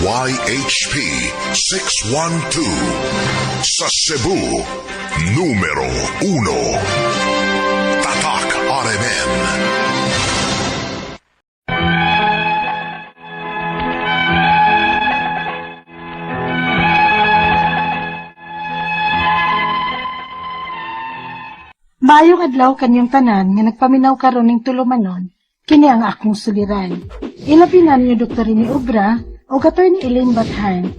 DYHP 612. Sa Cebu, numero 1. Tatak RMN. Maayong adlaw kanyang tanan nga nagpaminaw karon ning tulumanon, kini ang akong suliran. Ilabi na ninyo Dr. Rene Obra o Attorney Elaine Bathan.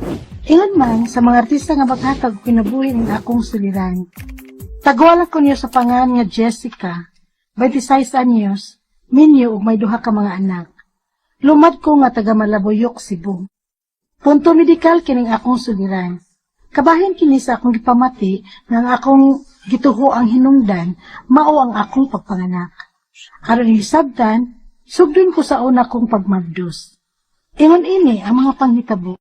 Ingon man sa mga artista nga maghatag og kinabuhi ning akong suliran. Tagwala ko niyo sa pangan nga Jessica, 26 anyos, minyo ug may duha ka mga anak. Lumad ko nga taga Malabuyok, Cebu. Punto medikal kining akong suliran. Kabahin kini sa akong gipamati nga ang akong gituho ang hinungdan mao ang akong pagpanganak. Aron hisabtan, sugdon ko sa una kong pagmabdos. Ingon ini ang mga panghitabo.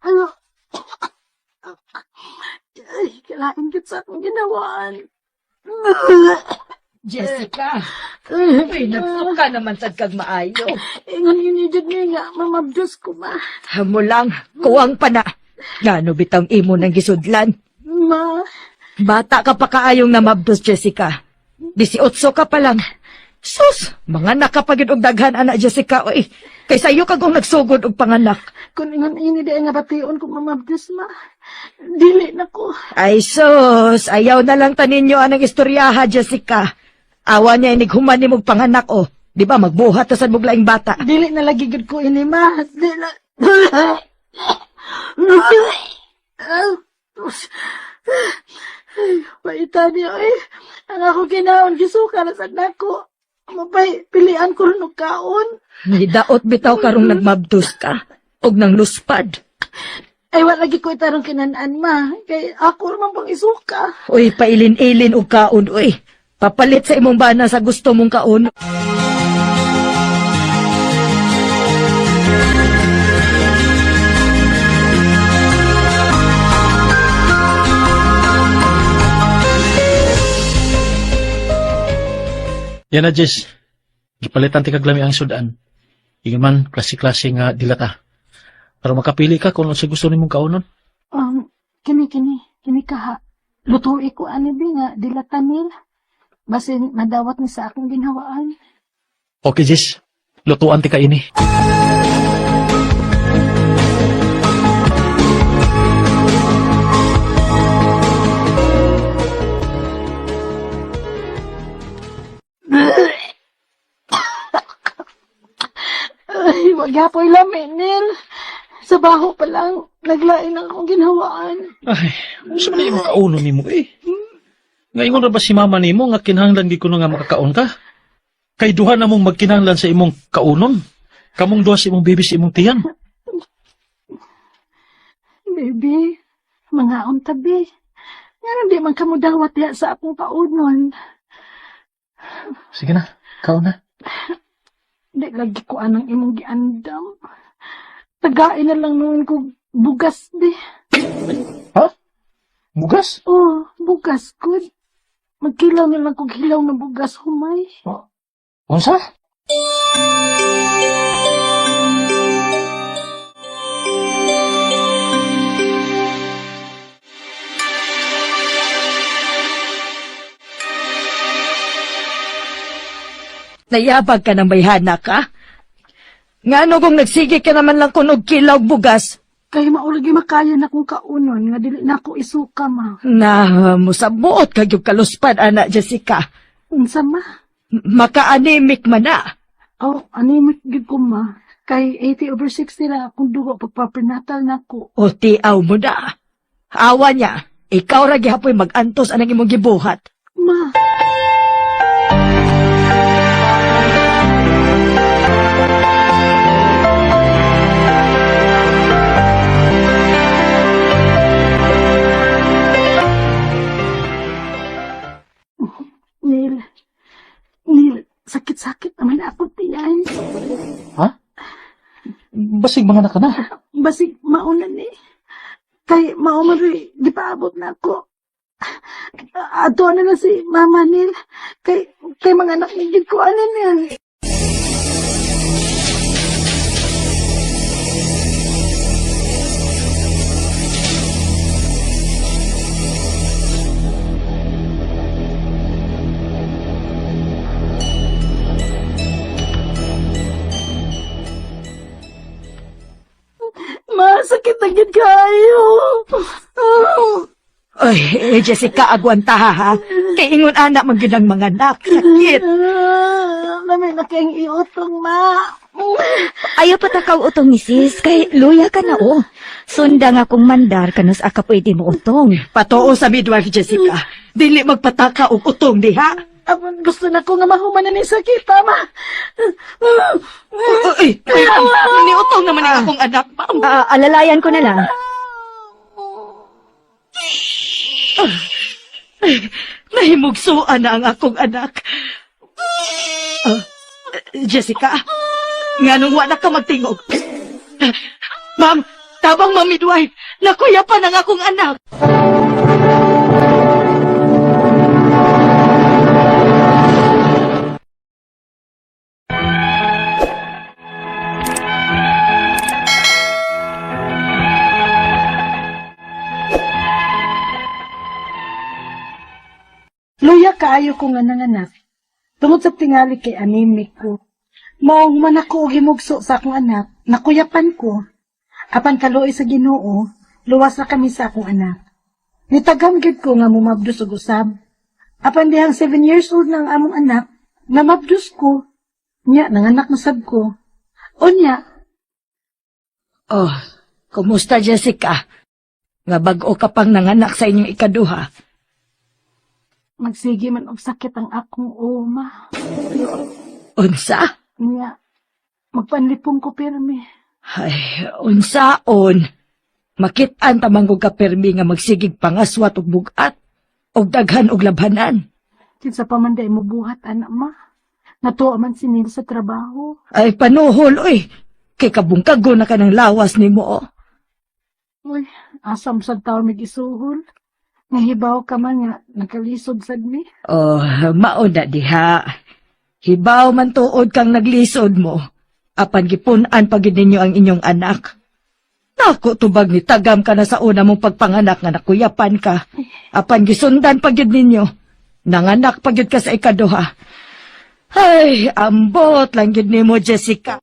Ano? Ay, kailangan gid sa akong ginawaan. Jessica, uy, nagsuka naman sad kag maayo. Ingon yun yun ni nga, mamabdos ko ma. Hamo lang, kuwang pa na. Ngano bitang imo nang gisudlan. Ma, Bata ka pa kaayong namabdos, Jessica. 18 ka pa lang. Sus, mga nakapagid og daghan ana Jessica oy. Kay sayo kag kung nagsugod og panganak. kung ingon ini di nga bation ko mamabdos ma. Dili na ko. Ay sus, ayaw na lang taninyo anang istoryaha, Jessica. Awa niya inig human nimog panganak o. Di ba magbuhat ta sad mog laing bata. Dili na lagi gid ko ini ma. Dili na. Paita niyo eh. Ang ako ginaon gisuka na sad nako. Mapay pilian ko rin og kaon. Nidaot bitaw karong nagmabdos ka og nang luspad. Ay, wala lagi ko itarong kinan-an, ma. Kay ako naman pang isuka. Uy, pailin-ilin og kaon, uy. Papalit sa imong bana sa gusto mong kaon. Yan na, Jess. Gipalitan ti kaglami ang sudan. Ingon man, klase-klase nga dilata. Para makapili ka kung sa gusto nimong kaunon. Kini, kini, kini kaha. Lutuin ko ani bi nga, dilatanil. Basin madawat ni sa akong ginhawaan. Okay, Jess. Lutuan ti kaini. Ay, wag hapoy lami, Nil. Sa baho pa lang, naglain ang akong ginhawaan. Ay, unsa man imong kaunon nimo eh? Ngayon ra ba si mama nimo nga kinahanglan gid kuno nga makakaon ka? Kay duha na mong magkinahanglan sa imong kaunon. Kamong duha sa imong baby sa imong tiyan. Baby, mga tabi. Nga di man kamudawat diha sa akong kaunon. Sige na, kaon na. Di lagi ko anang imong giandam. Tagain na lang noon ko bugas di. Ha? Bugas? Oh, bugas good. Magkilaw na lang kog hilaw na bugas humay. Unsa? Nayabag ka ng bayhana ka? Ngano kung nagsige ka naman lang kunog kilaw bugas? Kay maulagi makaya na kong kaunon nga dili na ako isuka ma. Na, musabuot kag yung kaluspad, ana Jessica. Unsa ma? Maka-anemic man na. Oh, anemic gid ko ma. Kay 80 over 60 na akong dugo pagpaprenatal na ko. O tiaw mo na. Awa niya, ikaw ra gihapoy mag-antos anang imong gibuhat. Ma, Neil, Neil, sakit-sakit naman ako tiyan. Ha? Basig mga anak ka na. Basig mauna ni. Kay mao man rin, gipaabot na ako. Ato na lang si Mama Neil. Kay mga anak ni gid ko ano niya. Masakit na gid kayo. Ay, eh, Jessica, agwanta ha, ha. Kay ingon anak man gyud ang mga anak. Sakit. Lamay na kayong iutong, ma. Ayaw pa takaw utong ni sis, kay luya ka na oh. Sunda nga kong mandar kanus aka pwede mo utong. Patuo sa midwife, Jessica. Dili magpataka og utong diha. Apon, gusto na ko nga mahuman na ni sakit, ma. Uy, uy, ni utong naman ang akong anak, ma'am. Ah, alalayan ko na lang. Nahimugsuan na ang akong anak. Ah, Jessica, nganong wa na ka magtingog? Ma'am, tabang ma'am midwife, nakuya pa ng akong anak. Luya kaayo ko nga nanganak. Tungod sa tingali kay anemic ko. Maong man ako og himugso sa akong anak, nakuyapan ko. Apan kaluoy sa Ginoo, luwas na kami sa akong anak. Nitagam gyud ko nga mumabdos og usab. Apan dihang 7 years old na ang among anak, namabdos ko. Nya, nanganak na sab ko. Unya, Oh, kumusta Jessica? Nga bag-o ka pang nanganak sa inyong ikaduha. Magsige man og sakit ang akong oma. Unsa? Nya, magpanlipong ko pirmi. Ay, unsaon? Makit-an tamang ka permi nga magsigig pangaswat og bugat og daghan og labhanan. Kinsa pa man day mo buhat anak ma. Natuwa man si Neil sa trabaho. Ay, panuhol, oy. Kay kabungkago na ka ng lawas ni mo, oh. Uy, asam sad taon mig isuhol. Nahibaw ka man nga, nagkalisod sad mi. Oh, mao na diha. Hibaw man tuod kang naglisod mo. Apan gipun-an pa gid ninyo ang inyong anak. Nako tubag ni tagam ka na sa una mong pagpanganak nga nakuyapan ka. Apan gisundan pa gid ninyo. Nanganak pa gid ka sa ikaduha. Ay, ambot lang gid nimo, Jessica.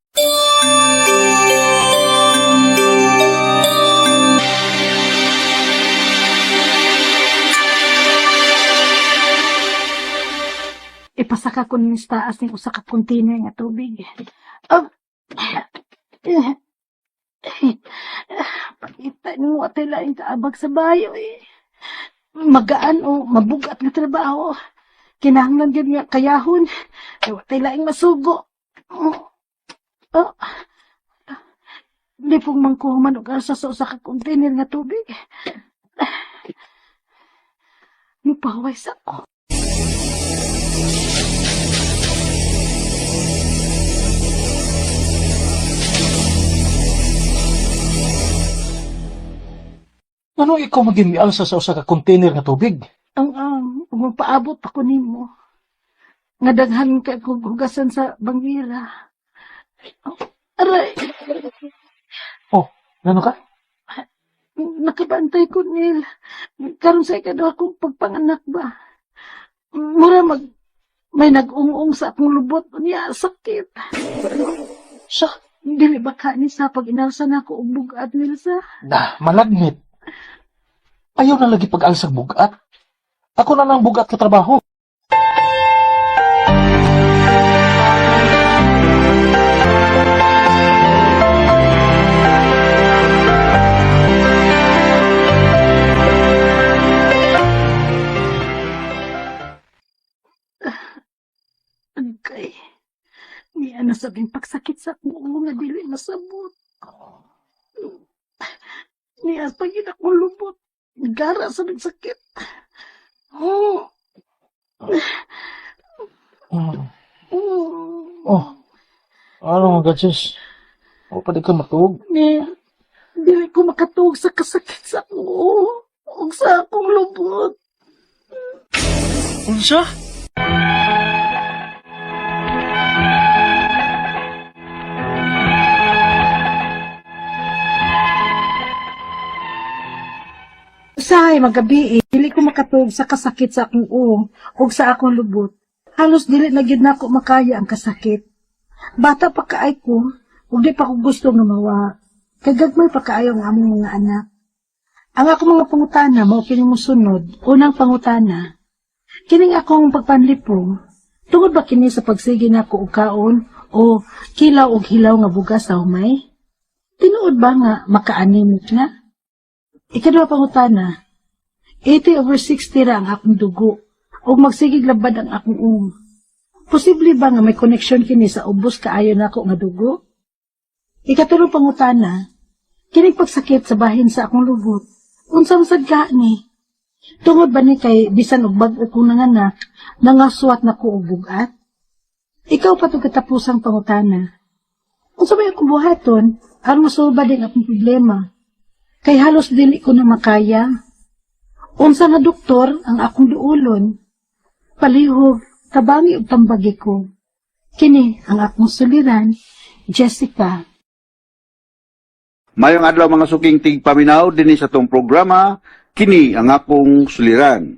Ipasaka ko ni taas ning usa ka container nga tubig. Oh. Eh, eh, Pakita nimo atay laing kaabag sa bayo eh. Magaan o mabugat nga trabaho. Kinahanglan gyud nga kayahon. Ay watay laing masugo. Oh. Oh. Di pong mangkuman og asa sa usa ka container nga tubig. Mupaway sa ko. Ano ikaw maging mialsa sa usa ka container nga tubig? Ang ug magpaabot ako nimo. Nga daghan kay kog hugasan sa bangira. Oh, aray, Oh, ngano ka? nakibantay ko nil. Karon sa ikaduha kong pagpanganak ba. Mura mag may nag-ung-ung sa akong lubot unya sakit. Sa? Dili ba ka ni sa pag inalsa na ako og bugat nil sa? Na, malagnit. Ayaw na lagi pag-alsag bugat. Ako na lang bugat ka trabaho. Agkay. Niya na sabing pagsakit sa akong ulo nga dili masabot. Niya pag akong lubot. Gara sa nagsakit. Oh. Oh. Oh, ano mga gadgets? O, pwede ka matuog. Niya, ko makatuog sa kasakit sa akong ug sa akong lubot. Unsa? Usahay magabi, dili ko makatuog sa kasakit sa akong uong ug sa akong lubot. Halos dili na gyud nako makaya ang kasakit. Bata pa kaay ko, ug di pa ko gusto nga mawa. Kay gagmay pa kaayo ang among mga anak. Ang akong mga pangutana mao kini mosunod. Unang pangutana, kining akong pagpanlipong, tungod ba kini sa pagsige nako og kaon o kilaw og hilaw nga bugas sa humay? Tinuod ba nga maka-anemic na? Ikaduha pangutana, 80/60 ra ang akong dugo ug magsigig labad ang akong uong. Posible ba nga may connection kini sa ubos kaayo nako nga dugo? Ikatulong pangutana, kining pagsakit sa bahin sa akong lubot, unsa man sad ka ni? Tungod ba ni kay bisan og bag-o kong nanganak, nangaswat na ko og bugat? Ikaw pa tong katapusang pangutana. Unsa may akong buhaton aron masulbad ang akong problema? Kay halos dili ko na makaya. Unsa nga doktor ang akong duulon? Palihog, tabangi og tambagi ko. Kini ang akong suliran, Jessica. Mayong adlaw, mga suking tigpaminaw, dinhi sa atong programa, Kini ang Akong Suliran.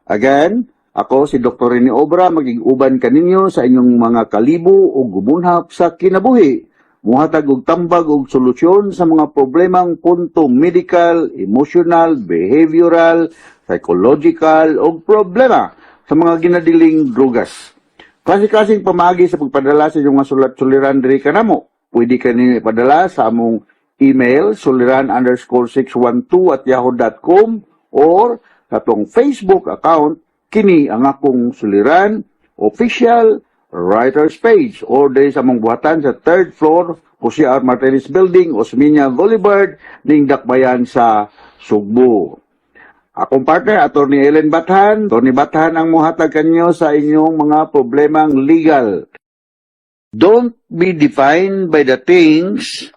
Again, ako si Dr. Rene Obra, maging uban kaninyo sa inyong mga kalibo o gumunhap sa kinabuhi. Muhatag og tambag og solusyon sa mga problemang punto medical, emotional, behavioral, psychological o problema sa mga ginadiling drugas. Klase-klaseng pamaagi sa pagpadala sa inyong mga sulat-suliran diri kanamo. Pwede ka ninyo ipadala sa among email suliran_612@yahoo.com or sa atong Facebook account, Kini ang Akong Suliran Official Writers Page, or diri sa among buhatan sa third floor, Jose R. Martinez Building, Osmeña Boulevard, ning Dakbayan sa Sugbo. Akong partner, Attorney Ellen Bathan. Attorney Bathan ang muhatag kanyo sa inyong mga problemang legal. Don't be defined by the things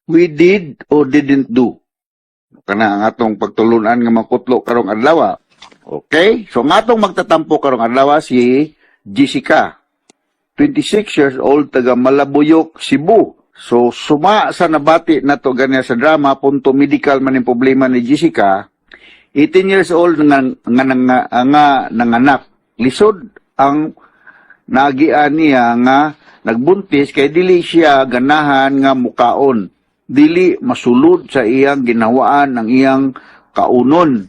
we did or didn't do. Kana ang atong pagtulunan nga makutlo karong adlaw. Okay? So ang atong magtatampo karong adlaw si Jessica. 26 years old, taga Malabuyok, Cebu. So suma sa nabati nato ganiya sa drama, punto medical man ang problema ni Jessica. 18 years old nga nanganak. Lisod ang nagian niya nga nagbuntis kay dili siya ganahan nga mukaon. Dili masulod sa iyang ginawaan ang iyang kaunon.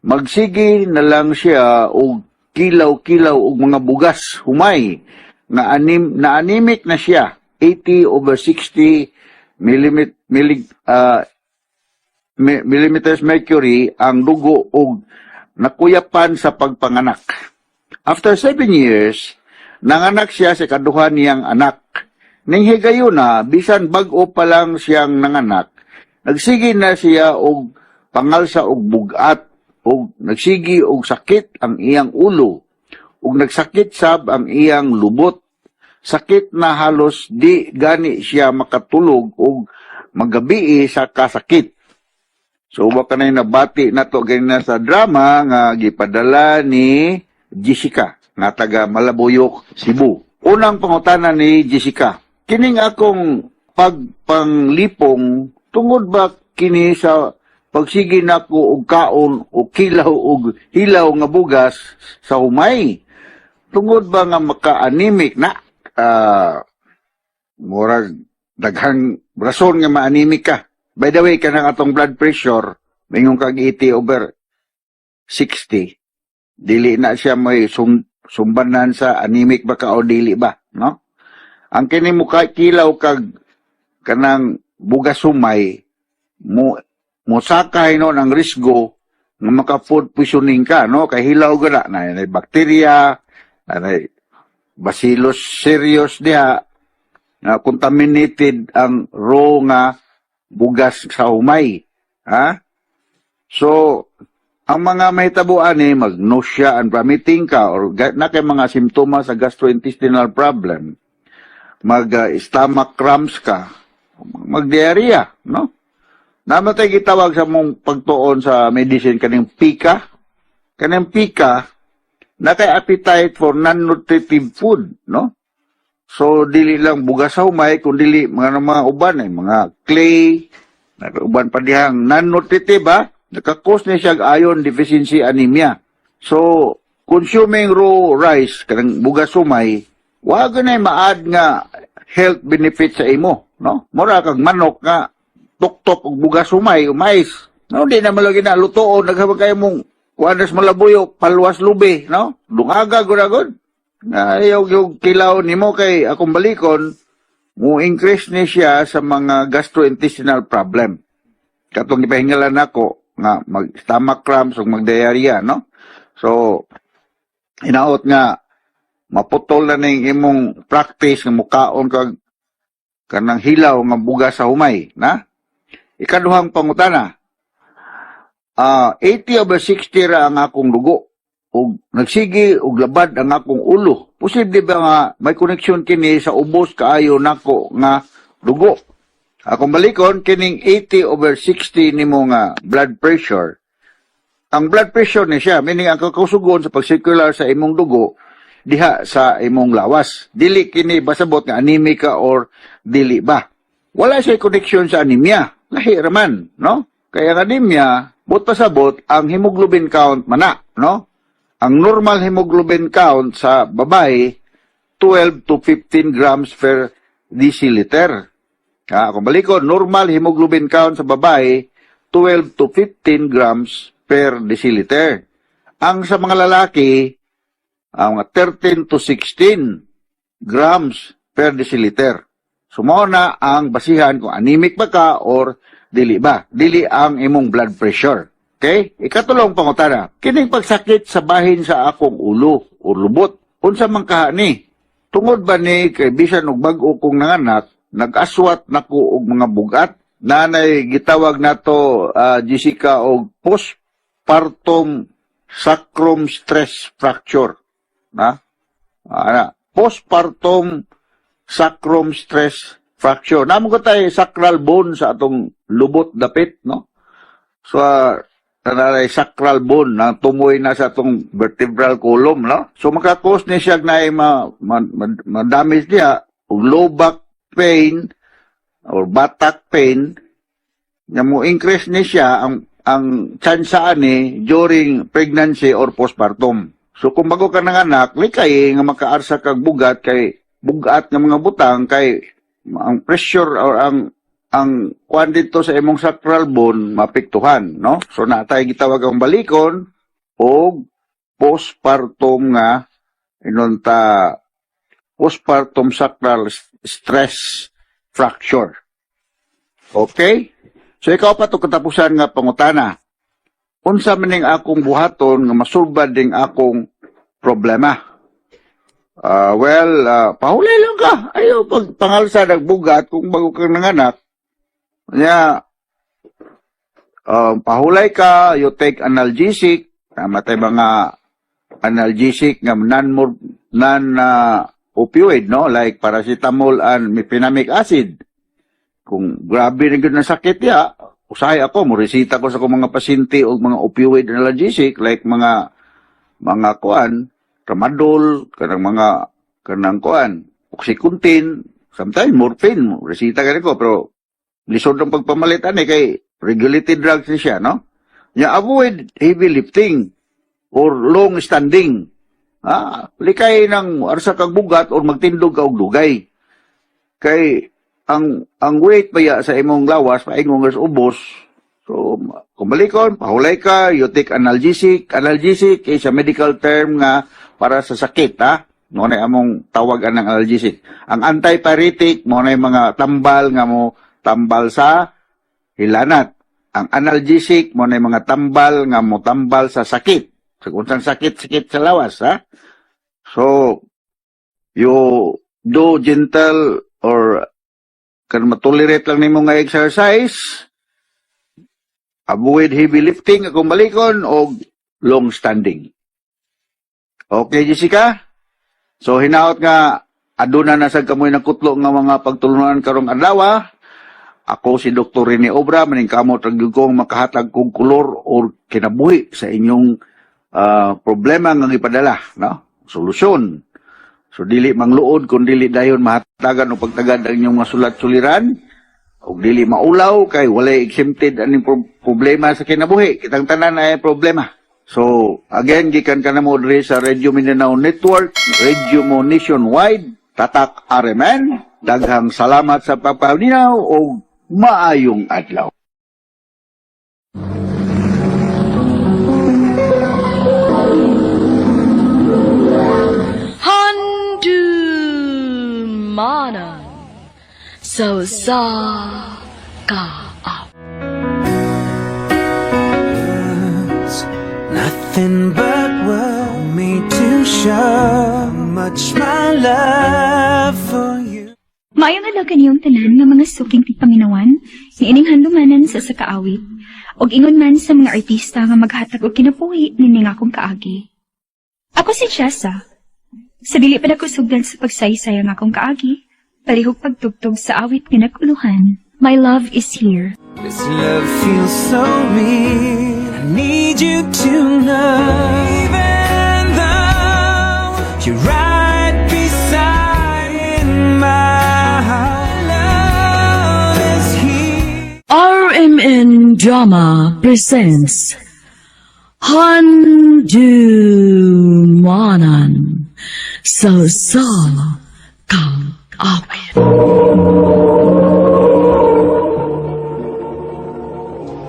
Magsige na lang siya og kilaw-kilaw og mga bugas humay nga anim na anemic na siya, 80/60 millimeters mercury ang dugo og nakuyapan sa pagpanganak. After 7 years, nanganak siya sa kaduha niyang anak. Ning higayuna, bisan bag-o pa lang siyang nanganak, nagsige na siya og pangalsa og bugat og nagsigi og sakit ang iyang ulo ug nagsakit sab ang iyang lubot. Sakit na halos di gani siya makatulog og magabii sa kasakit. So wa kanay nabati nato ganina sa drama nga gipadala ni Jessica nga taga Malabuyok, Cebu. Unang pangutana ni Jessica, kining akong pagpanglipong, tungod ba kini sa pagsige nako og kaon o kilaw og hilaw nga bugas sa humay? Tungod ba nga maka-anemic na? Murag daghang rason nga ma-anemic ka. By the way, kanang atong blood pressure, mingon kag 80/60. Dili na siya may sumbanan sa anemic ba ka o dili ba, no? Ang kini mo kilaw kag kanang bugas humay, mo mosakay no ang risgo nga maka food poisoning ka, no? Kay hilaw gana na, na bakterya, na bacillus cereus diha na contaminated ang raw nga bugas sa humay. Ha? So, ang mga mahitabuan ni mag nausea and vomiting ka or na kay mga simptomas sa gastrointestinal problem, mag stomach cramps ka, mag diarrhea, no? Namatay gitawag sa mong pagtuon sa medicine kaning pica. Kaning pica, naa kay appetite for non-nutritive food, no? So, dili lang bugas sa humay, kung dili mga uban, ay mga clay, uban pa dihang non-nutritive, ha? Naka-cause ni siya iron deficiency anemia. So, consuming raw rice, kanang bugas humay, wa na ma-add nga health benefit sa imo, no? Mura kag manok nga tuktok og bugas humay, mais. No, di na malagi na lutoon, naghabang kayo mong kuanas malabuyo, palwas lubi, no? Dungaga gud agad. Na ayaw yung kilaw nimo kay akong balikon, mo increase ni siya sa mga gastrointestinal problem. Katong gipahingalan nako nga mag stomach cramps ug mag diarrhea, no? So hinaot nga maputol na ning imong practice nga mukaon kag kanang hilaw nga bugas sa humay, na? Ikaduhang pangutana. 80 over 60 ra ang akong dugo ug nagsige og labad ang akong ulo. Posible ba nga may koneksyon kini sa ubos kaayo nako nga dugo? Akong balikon, kining 80 over 60 nimo nga blood pressure. Ang blood pressure ni siya, meaning ang kakausugon sa pag-circular sa imong dugo diha sa imong lawas. Dili kini basabot nga anemic ka or dili ba. Wala siya connection sa anemia. Lahi raman, no? Kaya ang anemia, but pasabot, ang hemoglobin count mana, no? Ang normal hemoglobin count sa babae, 12 to 15 grams per deciliter. Kung balikon, normal hemoglobin count sa babae, 12 to 15 grams per deciliter. Ang sa mga lalaki, ang mga 13 to 16 grams per deciliter. So, mao na ang basihan kung anemic ba ka or dili ba. Dili ang imong blood pressure. Okay? Ikatulong pangutana. Kining pagsakit sa bahin sa akong ulo o lubot. Unsa man kaha ni? Tungod ba ni kay bisan og bag-o kong nanganak, nag-aswat nako og mga bugat? Nanay gitawag nato, Jessica, og postpartum sacrum stress fracture. Na? Ana, postpartum sacrum stress fracture. Namo ko tay sacral bone sa atong lubot dapit, no? So, nanay sacral bone na tumoy na sa atong vertebral column, no? So, maka-cause ni siya na ma-damage niya, og low back pain or buttock pain, nga mo increase ni siya ang tsansa ani during pregnancy or postpartum. So kung bago ka nanganak, likay nga makaarsa kag bugat kay bugat nga mga butang kay ang pressure or ang kuan dito sa imong sacral bone maapektuhan, no? So natay gitawag ang balikon og postpartum nga inunta postpartum sacral stress fracture. Okay? So ikaw pa to katapusan nga pangutana. Unsa man ning akong buhaton nga masulbad ning akong problema? Well, pahulay lang ka. Ayaw pag pangalsa nagbugat kung bago kang nanganak. Nya, pahulay ka, you take analgesic, namatay mga analgesic nga non non opioid, no, like paracetamol and mefenamic acid. Kung grabe na gyud na sakit ya, usahay ako mo resita ko sa akong mga pasyente og mga opioid analgesic like mga kuan, tramadol, kanang mga kanang kuan, Oxycontin, sometimes morphine, resita gani ko, pero lisod ang pagpamalit ani kay regulated drugs ni siya, no? Ya, avoid heavy lifting or long standing. Likay ng arsa kag bugat or magtindog ka og dugay. Kay ang weight baya sa imong lawas paingon nga sa ubos. So kung balikon, pahulay ka, you take analgesic. Analgesic is a medical term nga para sa sakit, ha. Mao na among tawag anang analgesic. Ang antipyretic mao na mga tambal nga mo tambal sa hilanat. Ang analgesic mao na mga tambal nga mo tambal sa sakit. Sa kung unsang sakit-sakit sa lawas, ha. So you do gentle or kan matolerate lang nimo nga exercise, avoid heavy lifting akong balikon og long standing. Okay, Jessica? So hinaot nga aduna na sad kamoy nagkutlo nga mga pagtulunan karong adlaw. Ako si Dr. Rene Obra, maningkamot ra gyud kong makahatag kog kolor or kinabuhi sa inyong problema nga gipadala, no? Solusyon. So dili mangluod kung dili dayon mahatagan o pagtagad ang inyong mga sulat-suliran ug dili maulaw kay walay exempted aning problema sa kinabuhi. Kitang tanan ay problema. So again, gikan ka namo diri sa Radio Mindanao Network, Radio Mo Nationwide, Tatak RMN. Daghang salamat sa pagpaminaw ug maayong adlaw. Handumanan sa usa ka Nothing but what made to show much my love for you. Maayong adlaw kaniyong tanan nga mga suking tigpaminawan, niining handumanan sa sakaawit, ug ingon man sa mga artista nga maghatag og kinabuhi nining akong kaagi. Ako si Jessa. Sa dili pa nako sugdan sa pagsaysay ang akong kaagi, palihog pagtugtog sa awit nga nag-uluhan, My Love Is Here. This love feels so real. I need you to know. Even though you're right beside in my heart, love is here. RMN Drama presents Handumanan sa usa ka awit.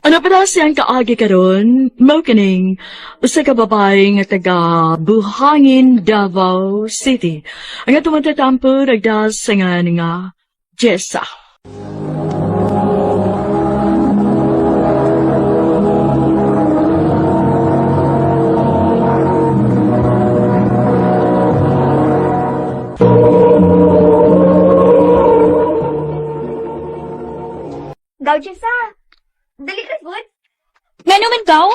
Ano pa na siyang kaagi karon? Mao kining usa ka babae nga taga Buhangin, Davao City. Ang atong matatampo ragdas sa nga nga Jessa. Gaw, Jessa. Dali ra good. Ngano man gaw?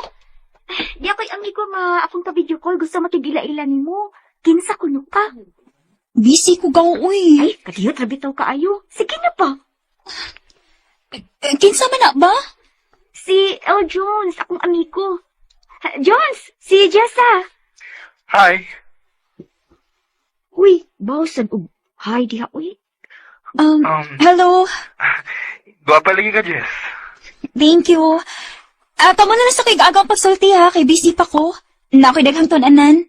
Di ako'y amigo nga akong ka-video call gusto makigila-ila nimo. Kinsa kuno ka? Busy ko gaw uy. Ay, kadiyot ra bitaw kaayo. Sige na pa. Eh, kinsa man na ba? Si L. Jones, akong amigo. Ha, Jones, si Jessa. Hi. Uy, bawsan og hi diha uy. Hello. Gwapa lagi ka, Jess. Thank you. Ah, kamo na lang sa kay gaagang pagsulti ha, kay busy pa ko. Na ako'y daghang tun-anan.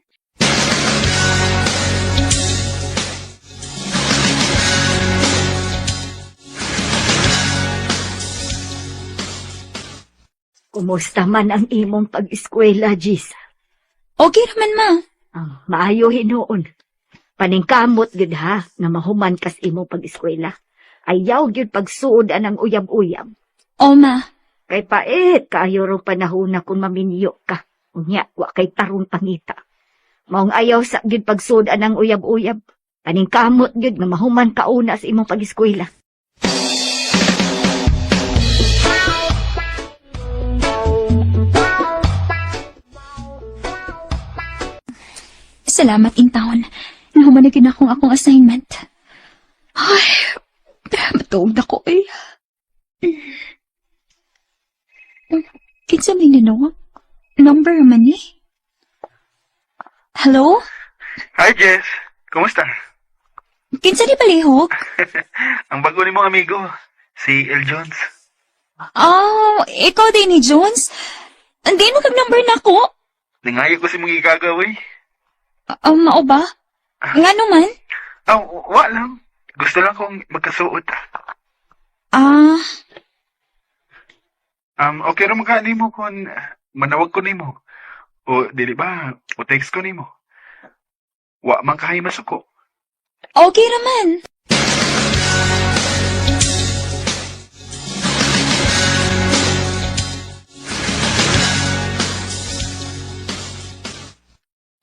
Kumusta man ang imong pag-eskwela, Jessa? Okay raman ma. Ang maayo hinuon. Paningkamot gid ha nga mahuman kas imong pag-eskwela. Ayaw gyud pagsuod anang uyab-uyab. O ma. Kay pait kaayo rong panahon na kung maminyo ka. Unya, wa kay tarong pangita. Maong ayaw sa gyud pagsuod anang uyab-uyab. Paningkamot gyud nga mahuman ka una sa imong pag-eskwela. Salamat in town. Nahuman na gyud akong akong assignment. Ay, matuog na ko eh. Kinsa may nanawag? Number man eh. Hello? Hi, Jess. Kumusta? Kinsa di palihog? Ang bago ni mong amigo, si El Jones. Oh, ikaw din ni Jones? Hindi mo kag number na ko. Nangayo ko si mong igagaw eh. Mao ba? Nga naman? Ah, wa lang. Gusto lang kong magkasuot. Ah, Okay ra man nimo kung manawag ko nimo. O dili ba, o text ko nimo. Wa man kahay masuko. Okay raman.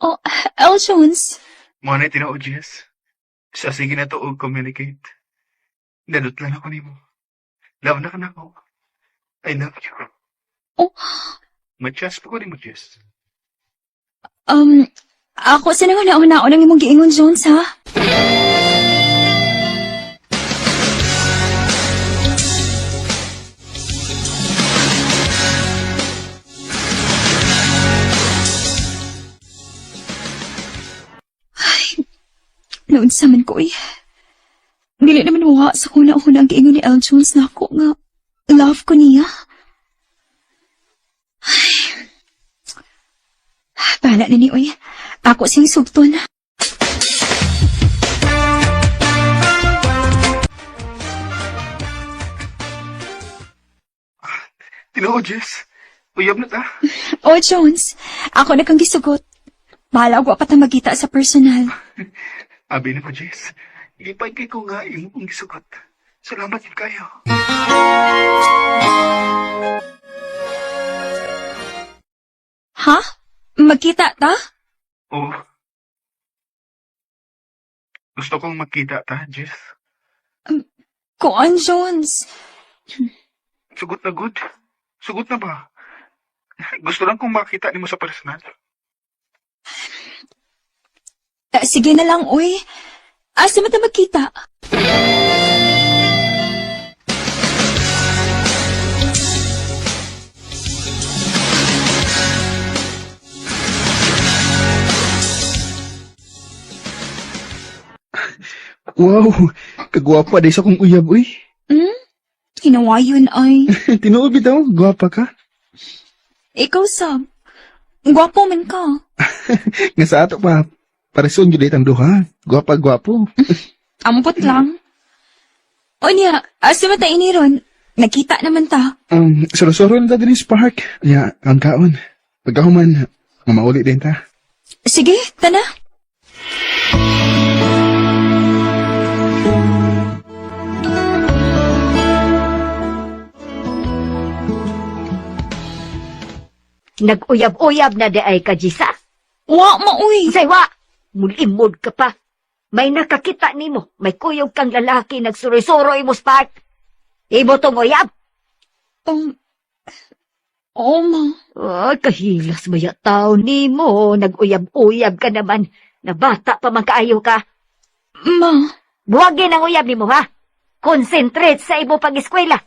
Oh, L. Jones. Mo na tinuod, Jess. Sa sige na to og communicate. Nadot lang ako nimo. Love na ka na ako. I love you. Oh. Matchas pa ko nimo, Jess. Ako sa nang una-una ng imong giingon, Jones, ha? Unsa man ko, uy. Dili naman wa sa kuna-una ang giingon ni El Jones na ako nga love ko niya. Ay. Bahala na ni, uy. Ako siyang sugton. Tinuod, Jess. Uyab na ta. Oh, Jones, ako na kang gisugot. Bahala wa pa ta magita sa personal. Abi na ko, Jess. Lipay kay ko nga imo kong gisugot. Salamat yun kayo. Ha? Magkita ta? Oo. Gusto kong magkita ta, Jess. Kuan, Jones. Sugot na good. Sugot na ba? Gusto lang kong makita nimo sa personal. Eh, sige na lang, uy. Asa man ta magkita? Wow, kagwapa day sa kong uyab, uy. Hmm? Hinawayon ay. Tinuod bitaw, gwapa ka. Ikaw, sab. Gwapo man ka. Nga sa ato pa, pareson gyud ang duha. Gwapa gwapo. Ampot lang. Unya, asa man ta iniron? Nagkita naman ta. Suro-suro na ta dinhi sa park. Ya, ang kaon. Pagkahuman, mamauli din ta. Sige, tana. Nag-uyab-uyab na di ay ka, Jisa. Wa ma, uy. Unsay wa? Mulimod ka pa. May nakakita nimo, may kuyog kang lalaki nagsuroy-suroy mo spark. Imo tong uyab. Oo, ma. Ay, kahilas ba tao nimo? Nag-uyab-uyab ka naman. Nabata pa man kaayo ka. Ma. Buwagin ang uyab nimo, ha? Concentrate sa imo pag-eskwela.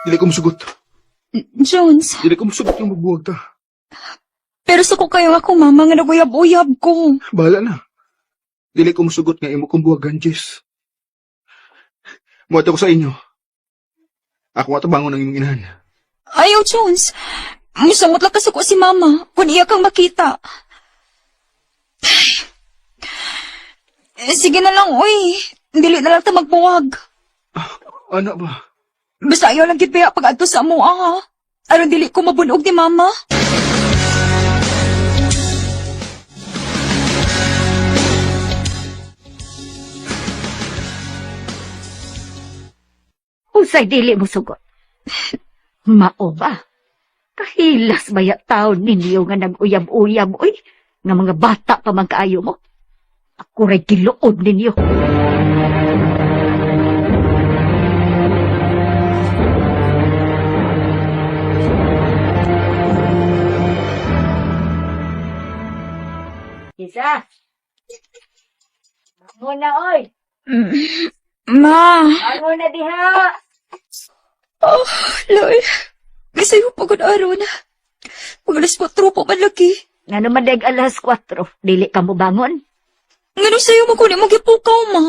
Dili ko musugot. Jones, Dili ko musugot yung magbuwag ta. pero suko kayo ako, mama, nga naguyab-uyab ko. Bahala na. Dili ko musugot nga imo kong buwagan, Jess. Muadto ko sa inyo. Ako ato bangon ang imong inahan. Ayaw, Jones. Musamot lang kasuko si mama kung iya kang makita. Eh, sige na lang, uy. Dili na lang ta magbuwag. Ano ba? Basta ayaw lang gid baya pag adto sa amoa, ha? Aron dili ko mabunog ni mama. Unsay dili mo sugot? Mao ba? Kahilas ba ya taon ninyo nga nag-uyab-uyab, uy? Nga mga bata pa man kaayo mo. Ako ray giluod ninyo. Isa. Bangon na, oy. Ma, Bangon na diha. oh, loy. Gisayo pagod araw na. Pag alas 4 pa man lagi. Nga naman dag alas 4, dili ka mo bangon. Nganong sayo mo kunin mo gipukaw, ma?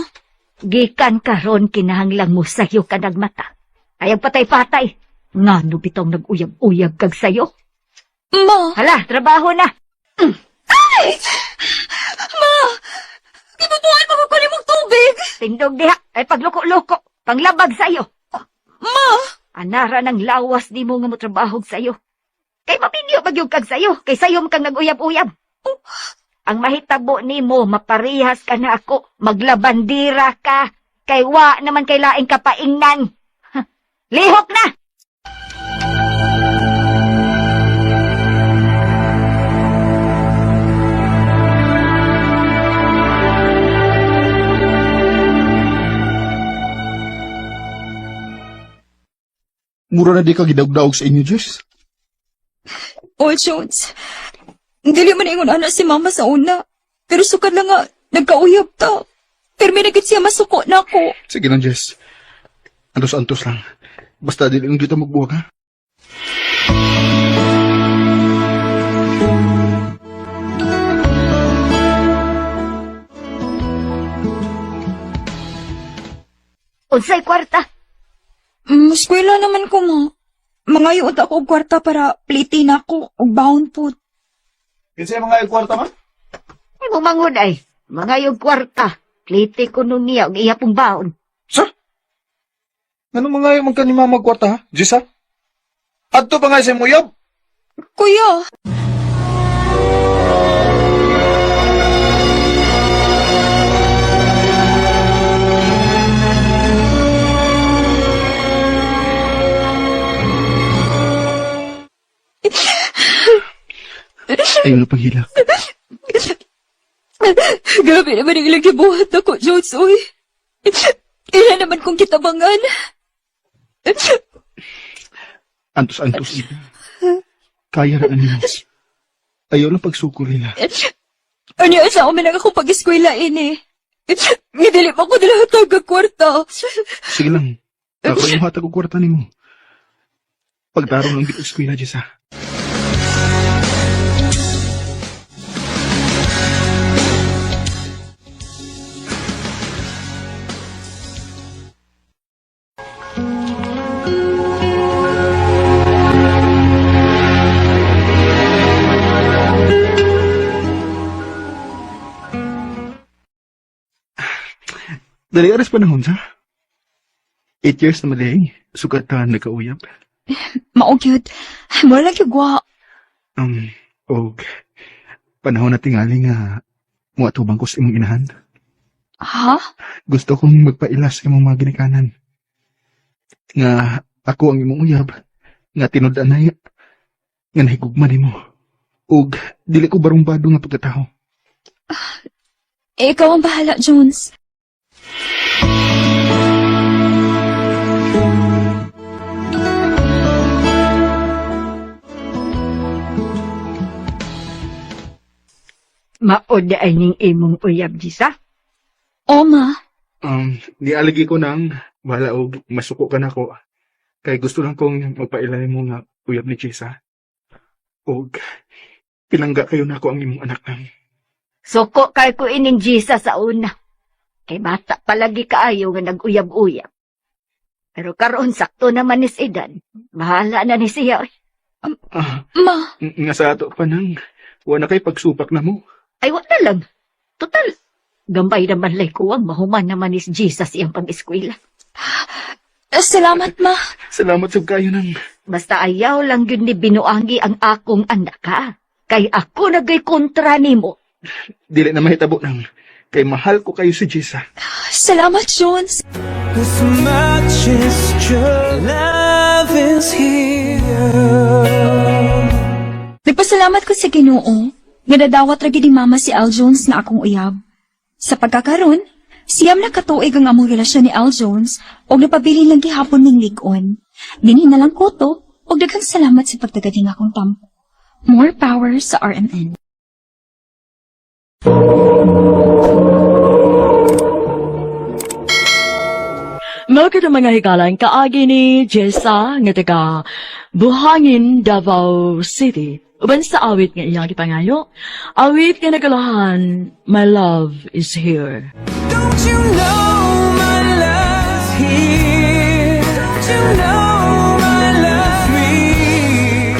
Gikan karon kinahanglang mo sayo ka nagmata. Ayag patay-patay. Nga no bitong nag-uyab-uyab kag sayo. Ma, Hala, trabaho na. ay! Ma! Gibubuan mo ko kunin mong tubig! Tindog diha, ay pagloko-loko, panglabag sayo. Ma! Anara ng lawas di mo nga motrabahog sayo. Kay maminyo bagyog kag sayo, kay sayo man kang nag-uyab-uyab. Ang mahitabo nimo, maparehas ka na ako, maglabandira ka, kay wa naman kay laing kapaingnan. Ha, lihok na! Mura na di ka gidawg-dawg sa inyo, Jess. Oh, Jones. Dili man ingon ana si mama sa una. Pero sukad lang nga, nagkauyab ta. Pero may nagit siya masuko na ako. Sige lang, Jess. Antos-antos lang. Basta dili lang kita magbuwag, ha? Unsay kwarta? Eskwela naman ko, ma. Mangayo unta ako og kwarta para plitin ako og baon po. Kinsa mga kwarta man? Ay mo manghud ay. Mga yung kwarta. Klite ko nun niya og iya pong baon. Sir? Ngano mga man ka ni mama kwarta ha? Jess ha? Adto pa nga sa imong uyab? Kuya! Ayaw na paghilak. Grabe naman ang ilang gibuhat ako, Jones, uy. Ila naman kong kitabangan. Antos-antos ita. Kaya ra nimo. Ayaw lang pagsukol nila. Ano sa ako man akong pag-eskwela ini. Nga dili pa ko dala og kwarta. Sige lang. Ako yung hatag og kwarta nimo. Pagtarong lang gid og eskwela, Jess, ha? Dali aras panahon sa. 8 years na mali. Sukat ta nagkauyab. Mao gyud. Mura lang gyud gwa. Og panahon na tingali nga muatubang ko sa imong inahan. Ha? Gusto kong magpaila sa imong mga ginikanan. Nga ako ang imong uyab, nga tinud-anay, nga nahigugma nimo. Og dili ko barumbado nga pagkatao. Eh, ikaw ang bahala, Jones. Maod ay ning imong uyab, Jisa. O, ma. Nialagi ko nang bahala og masuko ka nako. Kay gusto lang kong magpaila nimo nga uyab ni Jessa. Og pinangga kayo nako ang imong anak nang. Suko kay ko ining Jisa sa una. Kay bata palagi kaayo nga nag-uyab-uyab. Pero karon sakto naman ni sa edad. Bahala na ni siya. Oy. Ah, Ma. nga sa ato pa nang wala kay pagsupak na mo. Ay, wala lang. Total, gambay naman lay kuwang mahuman naman ni Jesus iyang pag-eskwela. Salamat, ma. Salamat sab kayo nang. Basta ayaw lang yun ni binuangi ang akong anak ha. Kay ako nagay kontra nimo. Dili na mahitabo nang kay mahal ko kayo si Jessa. Salamat, Jones. This much is true. Love is here. Nagpasalamat ko sa Ginoo nga nadawat ra gid ni Mama si Al Jones nga akong uyab. Sa pagkakaron, siyam na katuig ang among relasyon ni Al Jones ug napabilin lang gihapon ning lig-on. Dinhi na lang ko to ug daghang salamat sa pagtagad ning akong tampo. More power sa RMN. Mao ang mga higalan kaagi ni Jessa nga taga Buhangin, Davao City. Uban sa awit nga iyang gipangayo. Awit nga nagalahan, My Love is Here. Don't you know my love's here? Don't you know my love's real?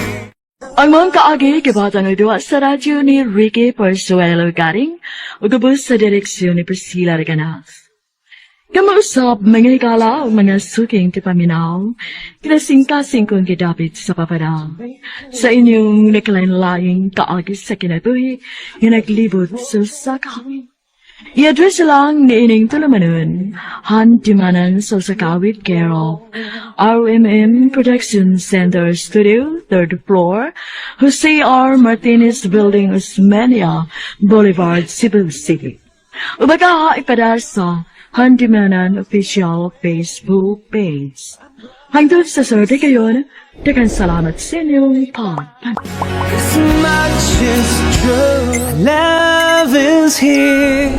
Ang mga kaagi gibatan og duwa sa radyo ni Ricky Porzuelo Garing ug ubos sa direksyon ni Priscilla Reganas. Kamausap mga higala ug mga suking tipaminaw, kinasingkasing kong gidapit sa papadang. Sa inyong nakalain-laing kaagi sa kinabuhi nga naglibot sa saka. I-address lang ni ining tulumanon, Hantimanan sa Sakawit, care of RMM Production Center Studio, third floor, Jose R. Martinez Building, Osmeña Boulevard, Cebu City. Ubaga ipada sa Handimanan official Facebook page. Hangtod sa sunod kayon, daghang salamat sa inyong pag This much is true. Love is Love's here.